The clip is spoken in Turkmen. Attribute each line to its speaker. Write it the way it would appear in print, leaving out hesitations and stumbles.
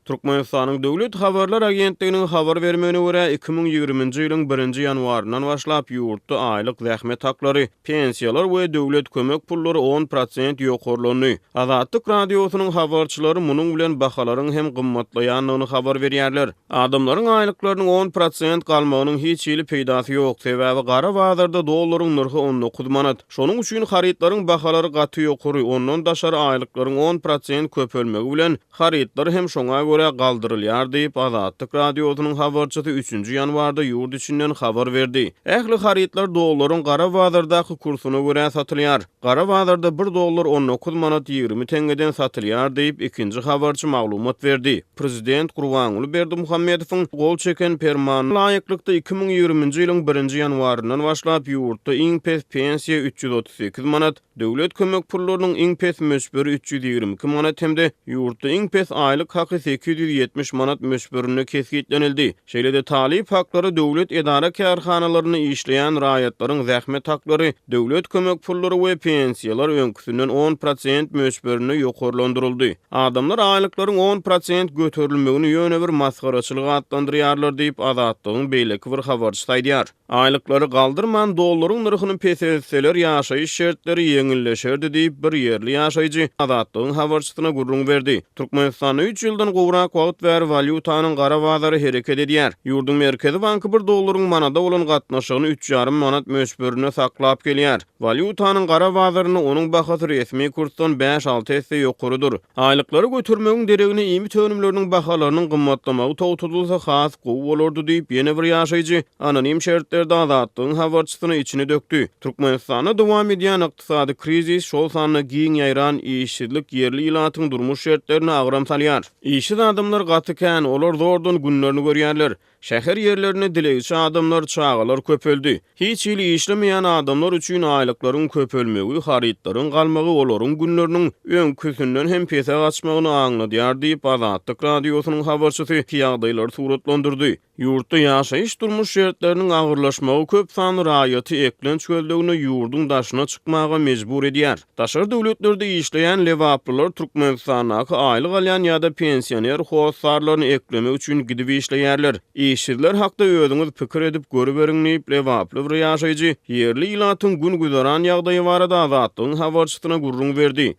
Speaker 1: Türkmenistanyň Döwlet habarlar agentliginiň habar bermegine görä, 2020-nji ýylyň birinji ýanwaryndan başlap ýurtda aýlyk zähmet haklary, pensiýalar we döwlet kömek pullary 10% ýokarlandy. Azatlyk Radiosynyň habarçylary munuň bilen bahalaryň hem gymmatlaýandygyny habar berýärler. Adamlaryň aýlyklarynyň 10% galmagynyň hiç hili peýdasy ýok, sebäbi gara bazarda dollaryň nyrhy 19 manat. Şonuň üçin harytlaryň bahalary gaty ýokary, ondan daşary aýlyklaryň 10% köpelmegi bilen Harytlar hem şoňa görä galdyrylýar diýip, Azatlyk Radiosynyň habarçysy üçünji ýanwarda ýurt içinden habar berdi. Ähli harytlar dollaryň gara bazardaky kursuna görä satylýar. Gara bazarda bir dollar 19 manat 20 teňňeden satylýar diýip, ikinji habarçy maglumat berdi. Prezident Gurbanguly Berdimuhamedowyň gol çeken Permanyna laýyklykda, 2020-nji ýylyň birinji ýanwaryndan başlap ýurtda iň pes pensiýa 338 manat, Döwlet kömek pullarynyň iň pes möçberi 322 manat hem-de ýurtda iň pes aýlyk haky 870 manat möçberinde kesgitlenildi. Şeýle-de talyp haklary, döwlet edara-kärhanalarynda işleýän raýatlaryň zähmet haklary, döwlet kömek pullary we pensiýalar öňküsinden 10 prosent möçberinde ýokarlandyryldy. Adamlar aýlyklaryň 10% göterilmegini ýöne bir masgaraçylyk atlandyrýarlar diýip, Azatlygyň beýleki bir habarçysy aýdýar. Aýlyklary galdyrman, dollaryň nyrhyny peseltseler, ýaşaýyş şertleri ýeňilleşerdi diýip, bir ýerli ýaşaýjy Azatlygyň habarçysyna gürrüň berdi. Türkmenistanda üç ýyldan gowrak wagt bäri walýutanyň gara bazary hereket edýär. Ýurduň Merkezi banky bir dollaryň manada bolan gatnaşygyny üç ýarym manat möçberinde saklap gelýär. Walýutanyň gara bazarynda onuň bahasy resmi kursdan bäş-alty esse ýokarydyr. Aýlyklary götermegiň deregine iýmit önümleriniň bahalarynyň gymmatlamagy togtadylsa has gowy bolardy diýip, ýene bir ýaşaýjy anonim şertlerde Azatlygyň habarçysyna içini dökdi. Türkmenistanda dowam edýän ykdysady krizis, şol sanda giň ýaýran işsizlik ýerli ilatyň durmuş şertlerine agram salýar. Işsiz adamlar gaty kän, olar zordan günlerini görýärler. Şäher ýerlerinde dilegçi adamlar, çagalar köpeldi. Hiç hili işlemeýän adamlar üçin aýlyklaryň köpelmegi, harytlaryň galmagy olaryň günleriniň öňküsinden hem pese gaçmagyny aňladýar diýip, Azatlyk Radiosynyň habarçysy ýagdaýlary suratlandyrdy. Ýurtda ýaşaýyş-durmuş şertleriniň agyrlaşmagy köp sanly raýaty eklenç gözleginde ýurduň daşyna çykmaga mejbur edýär. Daşary döwletlerde işleýän lebaplylar Türkmenistandaky aýlyk alýan ýa-da pensioner hossarlaryny eklemek üçin gidip işleýärler. Işsizler hakda özüňiz pikir edip görüberiň diýip, lebaply bir ýaşaýjy ýerli ilatyň gün-güzeran ýagdaýy barada Azatlygyň habarçysyna gürrüň berdi.